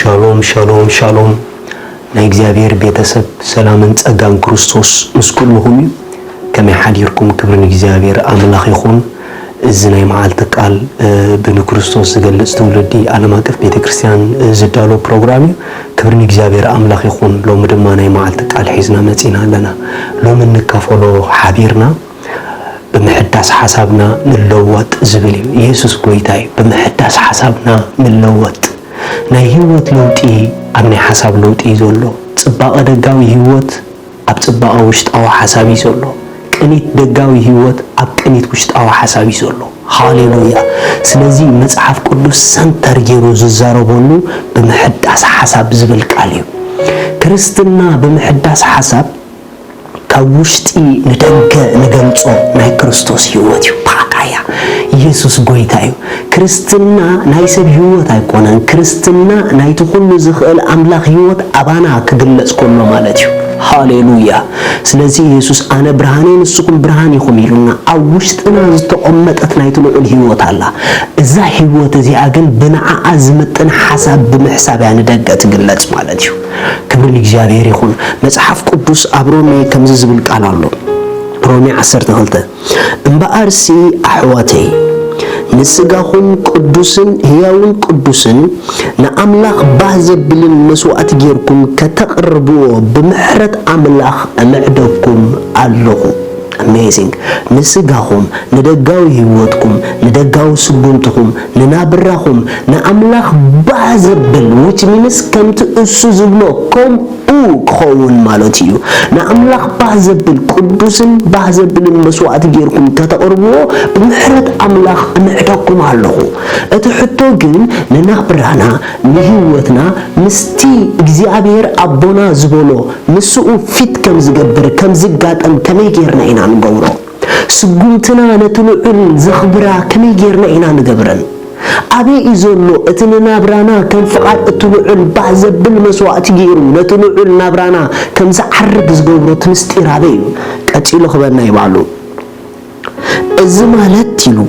ሻሎም ሻሎም ሻሎም ናይ እግዚኣብሔር ቤተሰብ ሰላምን ጸጋን ክርስቶስ ምስ ኩልኹም እዩ። ከመይ ሓዲርኩም? ክብሪ ንእግዚኣብሔር ኣምላኽ ይኹን። እዚ ናይ መዓልቲ ቃል ብንክርስቶስ ዝገልጽ ትውልዲ ዓለም ኣቀፍ ቤተ ክርስቲያን ዝዳሎ ፕሮግራም እዩ። ክብሪ ንእግዚኣብሔር ኣምላኽ ይኹን። ሎሚ ድማ ናይ መዓልቲ ቃል ሒዝና መጺና ኣለና። ሎሚ እንካፈሎ ሓቢርና ብምሕዳስ ሓሳብና ንለወጥ ዝብል እዩ። ኢየሱስ ጎይታ እዩ። ብምሕዳስ ሓሳብና ንለወጥ። ናይ ህይወት ለውጢ ኣብ ናይ ሓሳብ ለውጢ እዩ ዘሎ። ጽባቐ ደጋዊ ህይወት ኣብ ጽባቐ ውሽጣዊ ሓሳብ እዩ ዘሎ። ቅኒት ደጋዊ ህይወት ኣብ ቅኒት ውሽጣዊ ሓሳብ እዩ ዘሎ። ሃሌሉያ። ስለዚ መጽሓፍ ቅዱስ ሰንተር ገይሩ ዝዛረበሉ ብምሕዳስ ሓሳብ ዝብል ቃል እዩ። ክርስትና ብምሕዳስ ሓሳብ ካብ ውሽጢ ንደገ ንገልጾ ናይ ክርስቶስ ህይወት እዩ። ፓካያ ኢየሱስ ጎይታ እዩ። ክርስትና ናይ ሰብ ህይወት ኣይኮነን። ክርስትና ናይቲ ኩሉ ዝኽእል ኣምላኽ ህይወት ኣባና ክግለጽ ከሎ ማለት እዩ። ሃሌሉያ። ስለዚ ኢየሱስ ኣነ ብርሃን እየ ንስኹም ብርሃን ኢኹም ኢሉና። ኣብ ውሽጥና ዝተቐመጠት ናይቲ ልዑል ህይወት ኣላ። እዛ ህይወት እዚኣ ግን ብንዓኣ ዝምጥን ሓሳብ ብምሕሳብ እያ ንደገ ትግለጽ ማለት እዩ። ክብሪ ንእግዚኣብሔር ይኹን። መጽሓፍ ቅዱስ ኣብ ሮሜ ከምዚ ዝብል ቃል ኣሎ። ሮሜ ዓሰርተ ክልተ እምበኣርሲ ኣሕዋተይ ንስጋኹም ቅዱስን ህያውን ቅዱስን ንኣምላኽ ባህ ዘብልን መስዋእቲ ጌርኩም ከተቕርብዎ ብምሕረት ኣምላኽ እምዕደኩም ኣለኹ። ኣሜዚንግ። ንስጋኹም፣ ንደጋዊ ህይወትኩም፣ ንደጋዊ ስጉምትኹም፣ ንናብራኹም ንኣምላኽ ባህ ዘብል which means ከምቲ እሱ ዝብሎ ከምኡ ክኸውን ማለት እዩ። ንኣምላኽ ባህ ዘብል ቅዱስን ባህ ዘብልን መስዋእቲ ጌርኩም ከተቕርብዎ ብምሕረት ኣምላኽ እምዕደኩም ኣለኹ። እቲ ሕቶ ግን ንናብራና ንህይወትና ምስቲ እግዚኣብሔር ኣቦና ዝበሎ ምስኡ ፊት ከም ዝገብር ከም ዝጋጠም ከመይ ጌርና ኢና ንገብሮ? ስጉምትና ነቲ ልዑል ዘኽብራ ከመይ ጌርና ኢና ንገብረን? ኣበይ እዩ ዘሎ እቲ ንናብራና ከም ፍቓድ እቲ ልዑል ባህ ዘብል መስዋእቲ ገይሩ ነቲ ልዑል ናብራና ከም ዝዓርግ ዝገብሮ እቲ ምስጢር ኣበይ እዩ? ቀጺሉ ክበና ይባዕሉ። እዚ ማለት ኢሉ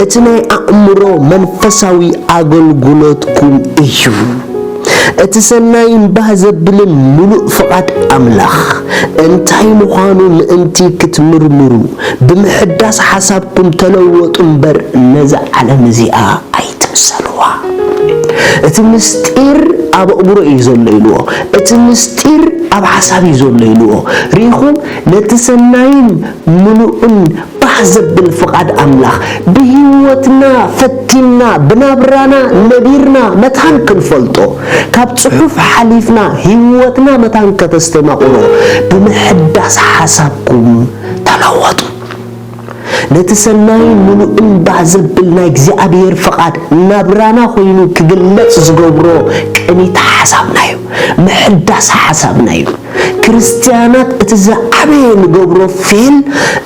እቲ ናይ ኣእምሮ መንፈሳዊ ኣገልግሎትኩም እዩ። እቲ ሰናይን ባህ ዘብልን ምሉእ ፍቓድ ኣምላኽ እንታይ ምዃኑ ምእንቲ ክትምርምሩ ብምሕዳስ ሓሳብኩም ተለወጡ እምበር ነዛ ዓለም እዚኣ ኣይትምሰልዋ። እቲ ምስጢር ኣብ ኣእምሮ እዩ ዘሎ ኢልዎ። እቲ ምስጢር ኣብ ሓሳብ እዩ ዘሎ ኢልዎ። ርኢኹም ነቲ ሰናይን ምሉእን ባህ ዘብል ፍቓድ ኣምላኽ ብህይወትና ፈቲንና ብናብራና ነቢርና መታን ክንፈልጦ ካብ ጽሑፍ ሓሊፍና ህይወትና መታን ከተስተማቕሮ ብምሕዳስ ሓሳብኩም ተለወጡ። ነቲ ሰናይን ምሉእን ባህ ዘብል ናይ እግዚኣብሔር ፍቓድ ናብራና ኮይኑ ክግለጽ ዝገብሮ ቅኒት ሓሳብና እዩ። ምሕዳስ ሓሳብና እዩ። ክርስትያናት እቲ ዝዓበየ ንገብሮ ፌል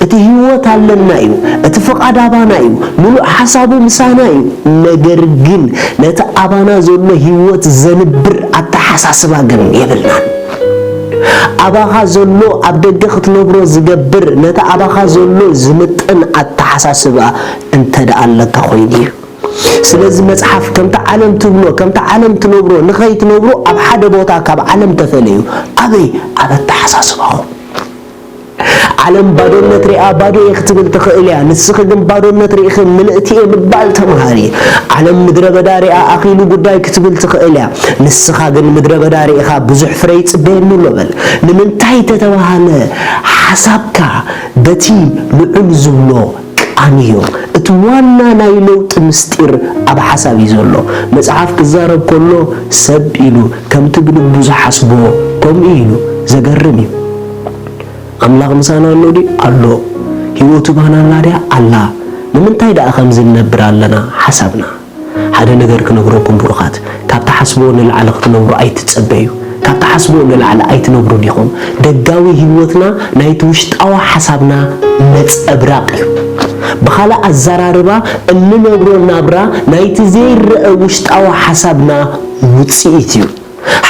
እቲ ህይወት ኣለና እዩ። እቲ ፍቓድ ኣባና እዩ። ምሉእ ሓሳቡ ምሳና እዩ። ነገር ግን ነቲ ኣባና ዘሎ ህይወት ዘንብር ኣተሓሳስባ ግን የብልናን። ኣባኻ ዘሎ ኣብ ደገ ክትነብሮ ዝገብር ነቲ ኣባኻ ዘሎ ዝምጥን ኣተሓሳስባ እንተ ደኣ ኣለካ ኮይኑ እዩ። ስለዚ መጽሓፍ ከምቲ ዓለም ትብሎ ከምቲ ዓለም ትነብሮ ንኸይትነብሩ ኣብ ሓደ ቦታ ካብ ዓለም ተፈለዩ። ኣበይ? ኣብ ኣተሓሳስባኹም። ዓለም ባዶነት ሪኣ ባዶ እየ ክትብል ትኽእል እያ። ንስኺ ግን ባዶነት ርኢኺ ምልእቲ እየ ምባል ተምሃሪ። ዓለም ምድረ በዳ ሪኣ ኣኺሉ ጉዳይ ክትብል ትኽእል እያ። ንስኻ ግን ምድረ በዳ ሪኢኻ ብዙሕ ፍረ ይጽበየኒ ኣሎ በል። ንምንታይ ተተባሃለ ሓሳብካ በቲ ልዑል ዝብሎ ቃንዮ። እቲ ዋና ናይ ለውጢ ምስጢር ኣብ ሓሳብ እዩ ዘሎ። መጽሓፍ ክዛረብ ከሎ ሰብ ኢሉ ከምቲ ብልቡ ዝሓስቦ ከምኡ ኢሉ ዘገርም እዩ። ኣምላኽ ምሳና ኣሎ ድዩ? ኣሎ። ህይወቱ ባና ኣላ ድያ? ኣላ። ንምንታይ ደኣ ከምዚ ንነብር ኣለና? ሓሳብና። ሓደ ነገር ክነግረኩም ብሩኻት፣ ካብ ትሓስብዎ ንላዕሊ ክትነብሩ ኣይትጸበዩ። ካብ ትሓስብዎ ንላዕሊ ኣይትነብሩን ኢኹም። ደጋዊ ህይወትና ናይቲ ውሽጣዊ ሓሳብና ነጸብራቕ እዩ። ብኻልእ ኣዘራርባ፣ እንነብሮ ናብራ ናይቲ ዘይረኣ ውሽጣዊ ሓሳብና ውጽኢት እዩ።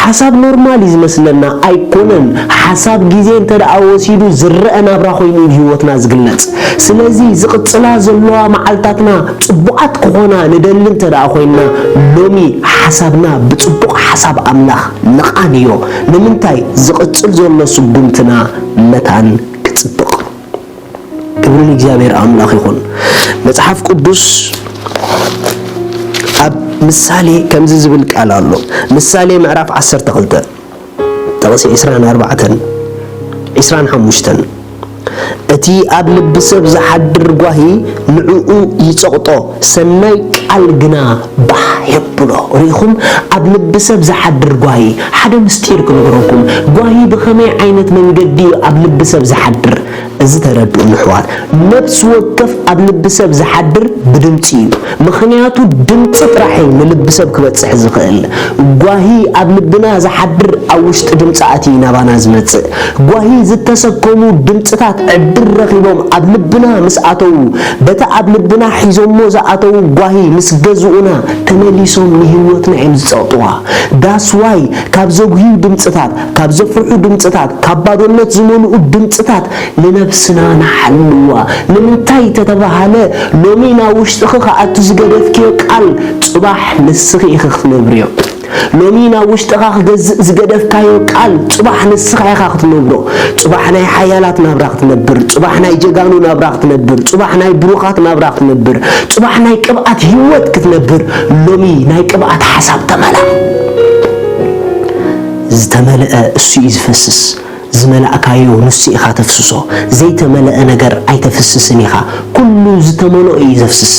ሓሳብ ኖርማል እዩ ዝመስለና፣ ኣይኮነን። ሓሳብ ግዜ እንተ ደኣ ወሲዱ ዝረአ ናብራ ኮይኑ እዩ ህይወትና ዝግለጽ። ስለዚ ዝቕጽላ ዘለዋ መዓልታትና ጽቡቓት ክኾና ንደሊ እንተ ደኣ ኮይንና፣ ሎሚ ሓሳብና ብጽቡቕ ሓሳብ ኣምላኽ ንቓንዮ። ንምንታይ? ዝቕጽል ዘሎ ስጉምትና መታን ክጽብቕ። ክብሪ ንእግዚኣብሔር ኣምላኽ ይኹን። መጽሓፍ ቅዱስ ኣብ ምሳሌ ከምዚ ዝብል ቃል ኣሎ። ምሳሌ ምዕራፍ ዓሰርተ ክልተ ጥቕሲ ዕስራን ኣርባዕተን፣ ዕስራን ሓሙሽተን፣ "እቲ ኣብ ልቢ ሰብ ዝሓድር ጓሂ ንዕኡ ይጸቕጦ፣ ሰናይ ቃል ግና ባህ የብሎ።" ርኢኹም? ኣብ ልቢ ሰብ ዝሓድር ጓሂ። ሓደ ምስጢር ክነግረኩም። ጓሂ ብኸመይ ዓይነት መንገዲ እዩ ኣብ ልቢ ሰብ ዝሓድር? እዚ ተረድኡ ንሕዋት። ነፍሲ ወከፍ ኣብ ልቢ ሰብ ዝሓድር ብድምጺ እዩ። ምኽንያቱ ድምጺ ጥራሕ እዩ ንልቢ ሰብ ክበጽሕ ዝኽእል። ጓሂ ኣብ ልብና ዝሓድር ኣብ ውሽጢ ድምጺ ኣትዩ ናባና ዝመጽእ። ጓሂ ዝተሰከሙ ድምጽታት ዕድል ረኺቦም ኣብ ልብና ምስ ኣተዉ፣ በቲ ኣብ ልብና ሒዞሞ ዝኣተዉ ጓሂ ምስ ገዝኡና፣ ተመሊሶም ንህይወትና እዮም ዝጸቕጥዋ። ዳስዋይ ካብ ዘጉህዩ ድምጽታት፣ ካብ ዘፍርሑ ድምጽታት፣ ካብ ባዶነት ዝመልኡ ድምጽታት ንነብስና ንሓልዋ። ንምንታይ ተተባሃለ፣ ሎሚ ናብ ውሽጥኺ ክኣቱ ዝገደፍክዮ ቃል፣ ጽባሕ ንስኺ ኢኺ ክትነብርዮ። ሎሚ ናብ ውሽጥኻ ክገዝእ ዝገደፍካዮ ቃል፣ ጽባሕ ንስኻ ኢኻ ክትነብሮ። ጽባሕ ናይ ሓያላት ናብራ ክትነብር፣ ጽባሕ ናይ ጀጋኑ ናብራ ክትነብር፣ ጽባሕ ናይ ብሩኻት ናብራ ክትነብር፣ ጽባሕ ናይ ቅብኣት ህይወት ክትነብር፣ ሎሚ ናይ ቅብኣት ሓሳብ ተመላ። ዝተመልአ እሱ እዩ ዝፈስስ። ዝመላእካዮ ንሱ ኢኻ ተፍስሶ። ዘይተመልአ ነገር ኣይተፍስስን ኢኻ። ኩሉ ዝተመልኦ እዩ ዘፍስስ።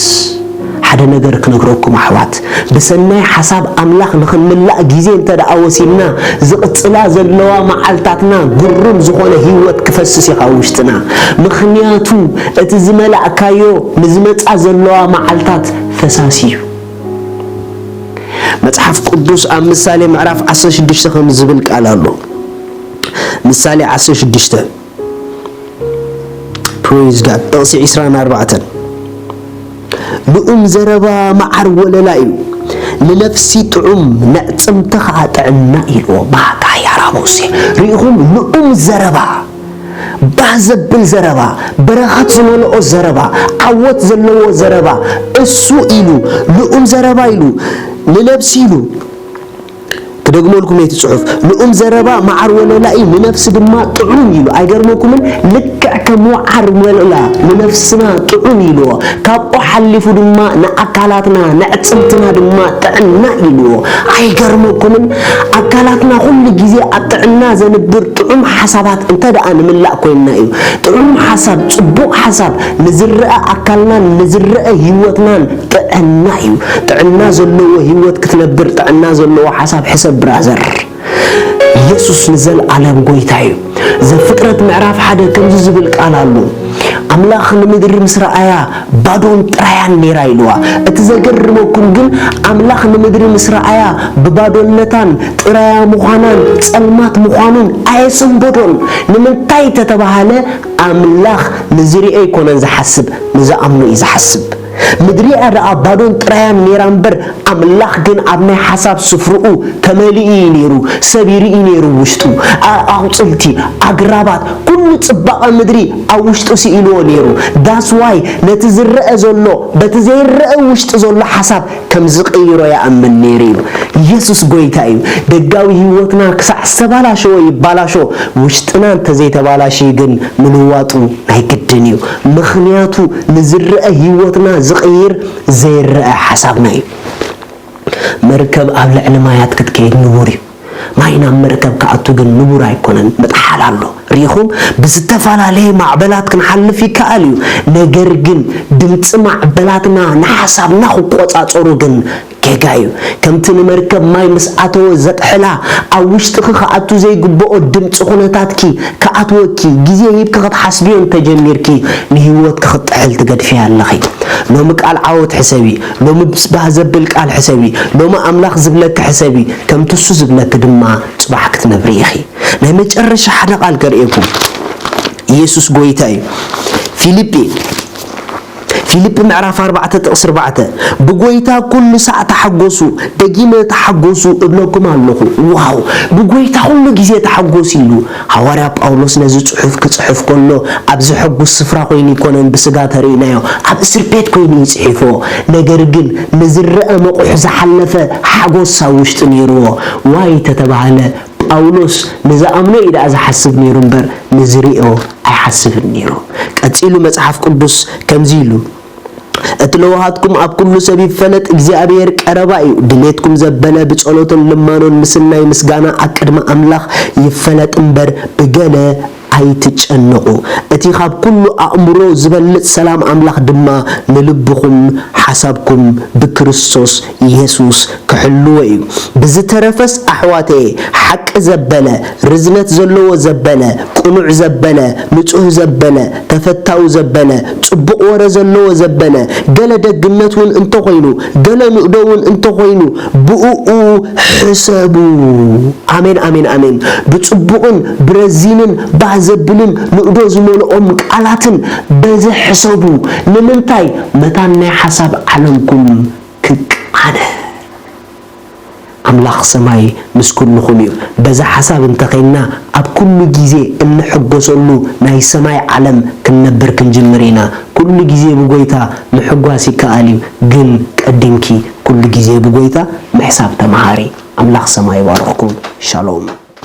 ሓደ ነገር ክነግረኩም ኣሕዋት፣ ብሰናይ ሓሳብ ኣምላኽ ንኽንምላእ ግዜ እንተ ደኣ ወሲድና፣ ዝቕጽላ ዘለዋ መዓልታትና ግሩም ዝኾነ ህይወት ክፈስስ እዩ ካብ ውሽጥና። ምኽንያቱ እቲ ዝመላእካዮ ንዝመጻ ዘለዋ መዓልታት ፈሳሲ እዩ። መጽሓፍ ቅዱስ ኣብ ምሳሌ ምዕራፍ ዓሰርተ ሽዱሽተ ከም ዝብል ቃል ኣሎ። ምሳሌ ዓሰርተ ሽዱሽተ፣ praise God፣ ጥቕሲ ዕስራን ኣርባዕተን፣ "ልኡም ዘረባ መዓር ወለላ እዩ፣ ንነፍሲ ጥዑም፣ ነዕጽምቲ ኸኣ ጥዕና" ኢልዎ። ባካ ያራቦሴ፣ ርኢኹም? ልኡም ዘረባ፣ ባህ ዘብል ዘረባ፣ በረኸት ዝመልኦ ዘረባ፣ ዓወት ዘለዎ ዘረባ፣ እሱ ኢሉ፣ ልኡም ዘረባ ኢሉ፣ ንነፍሲ ኢሉ፣ ክደግመልኩም እቲ ጽሑፍ፣ "ልኡም ዘረባ መዓር ወለላ እዩ፣ ንነፍሲ ድማ ጥዑም" ኢሉ። ኣይገርመኩምን? ልክዕ ከም መዓር ወለላ ንነፍስና ጥዑም ኢልዎ፣ ካብኡ ሓሊፉ ድማ ንኣካላትና፣ ንዕጽምትና ድማ ጥዕና ኢልዎ። ኣይገርመኩምን? ኣካላትና ኩሉ ግዜ ኣብ ጥዕና ዘንብር ጥዑም ሓሳባት እንተ ደኣ ንምላእ ኮይንና እዩ። ጥዑም ሓሳብ፣ ጽቡቕ ሓሳብ ንዝረአ ኣካልናን ንዝረአ ህይወትናን ጥዕና እዩ። ጥዕና ዘለዎ ህይወት ክትነብር ጥዕና ዘለዎ ሓሳብ ሕሰብ ብራዘር። ኢየሱስ ንዘለኣለም ጎይታ እዩ። ዘፍጥረት ምዕራፍ ሓደ ከምዚ ዝብል ቃል ኣሎ፣ "ኣምላኽ ንምድሪ ምስ ረኣያ ባዶን ጥራያን ነይራ" ኢልዋ። እቲ ዘገርመኩም ግን ኣምላኽ ንምድሪ ምስ ረኣያ ብባዶነታን ጥራያ ምዃናን ጸልማት ምዃኑን ኣየሰንበዶን። ንምንታይ ተተባሃለ ኣምላኽ ንዝሪኦ ኣይኮነን ዝሓስብ፣ ንዝኣምኖ እዩ ዝሓስብ። ምድሪኣ ደኣ ባዶን ጥራያን ነይራ እምበር፣ ኣምላኽ ግን ኣብ ናይ ሓሳብ ስፍርኡ ተመሊኡ እዩ ነይሩ። ሰብ ይርኢ ነይሩ ውሽጡ። ኣ-፣ ኣቑጽልቲ፣ ኣግራባት፣ ኩሉ ጽባቐ ምድሪ ኣብ ውሽጡ ስኢልዎ ነይሩ። That's why ነቲ ዝረአ ዘሎ በቲ ዘይረአ ውሽጢ ዘሎ ሓሳብ ከም ዝቕይሮ ይኣምን ነይሩ እዩ። ኢየሱስ ጎይታ እዩ። ደጋዊ ህይወትና ክሳዕ ዝተባላሸወ ይባላሾ፣ ውሽጥና እንተዘይተባላሽዩ ግን ምልዋጡ ናይ ግድን እዩ። ምኽንያቱ ንዝረአ ህይወትና ዝቕይር ዘይረአ ሓሳብና እዩ። መርከብ ኣብ ልዕሊ ማያት ክትከይድ ንቡር እዩ። ማይ ናብ መርከብ ክኣቱ ግን ንቡር ኣይኮነን፣ ምጥሓል ኣሎ። ርኢኹም? ብዝተፈላለየ ማዕበላት ክንሓልፍ ይከኣል እዩ። ነገር ግን ድምፂ ማዕበላትና ንሓሳብና ክቆፃፀሩ ግን ጌጋ እዩ። ከምቲ ንመርከብ ማይ ምስ ኣተወ ዘጥሕላ፣ ኣብ ውሽጥኺ ክኣቱ ዘይግብኦ ድምፂ ኩነታትኪ ክኣትወኪ፣ ግዜ ሂብኪ ክትሓስብዮ እንተጀሚርኪ፣ ንህይወትኪ ክትጥሕል ትገድፍያ ኣለኺ። ሎሚ ቃል ዓወት ሕሰቢ፣ ሎሚ ምስ ባህ ዘብል ቃል ሕሰቢ፣ ሎሚ ኣምላኽ ዝብለኪ ሕሰቢ፣ ከምቲ እሱ ዝብለኪ ድማ ጽባሕ ክትነብሪ ኢኺ። ናይ መጨረሻ ሓደ ቃል ከርእየኩም። ኢየሱስ ጎይታ እዩ። ፊልጲ፣ ፊልፕ ምዕራፍ ኣርባዕተ ጥቕሲ ኣርባዕተ፣ "ብጎይታ ኩሉ ሳዕ ተሓጎሱ፣ ደጊመ ተሓጎሱ እብለኩም ኣለኹ።" ዋው! "ብጎይታ ኩሉ ግዜ ተሓጎሱ" ኢሉ ሃዋርያ ጳውሎስ ነዚ ጽሑፍ ክጽሕፍ ከሎ፣ ኣብ ዘሐጉስ ስፍራ ኮይኑ ኣይኮነን ብስጋ ተርእይናዮ፣ ኣብ እስር ቤት ኮይኑ እዩ ጽሒፎ። ነገር ግን ንዝረአ መቑሕ ዝሓለፈ ሓጎስ ኣብ ውሽጢ ነይርዎ። ዋይ ተተባህለ፣ ጳውሎስ ንዝኣምኖ እዩ ደኣ ዝሓስብ ነይሩ እምበር፣ ንዝርእዮ ኣይሓስብን ነይሩ። ቀጺሉ መጽሓፍ ቅዱስ ከምዚ ኢሉ፣ "እቲ ለውሃትኩም ኣብ ኩሉ ሰብ ይፈለጥ፣ እግዚኣብሔር ቀረባ እዩ። ድሌትኩም ዘበለ ብጸሎትን ልማኖን ምስናይ ምስጋና ኣብ ቅድሚ ኣምላኽ ይፈለጥ እምበር፣ ብገለ ኣይትጨነቑ። እቲ ካብ ኩሉ ኣእምሮ ዝበልጽ ሰላም ኣምላኽ ድማ ንልብኹም ሓሳብኩም ብክርስቶስ የሱስ ክሕልዎ እዩ። ብዝተረፈስ ኣሕዋተየ፣ ሓቂ ዘበለ፣ ርዝነት ዘለዎ ዘበለ፣ ቅኑዕ ዘበለ፣ ንጹህ ዘበለ፣ ተፈታዊ ዘበለ፣ ጽቡቕ ወረ ዘለዎ ዘበለ፣ ገለ ደግነት እውን እንተኾይኑ፣ ገለ ንእዶ እውን እንተኾይኑ፣ ብእኡ ሕሰቡ።" ኣሜን፣ ኣሜን፣ ኣሜን። ብጽቡቕን ብረዚንን ባህ ዘብልን ንእዶ ዝመልኦም ቃላትን በዚ ሕሰቡ። ንምንታይ? መታን ናይ ሓሳብ ዓለምኩም ክቃነ። ኣምላኽ ሰማይ ምስ ኩልኹም እዩ። በዛ ሓሳብ እንተኸይንና፣ ኣብ ኩሉ ግዜ እንሕጎሰሉ ናይ ሰማይ ዓለም ክንነብር ክንጅምር ኢና። ኩሉ ግዜ ብጎይታ ምሕጓስ ይከኣል እዩ፣ ግን ቀዲምኪ ኩሉ ግዜ ብጎይታ ምሕሳብ ተመሃሪ። ኣምላኽ ሰማይ ይባርኽኩም። ሻሎም።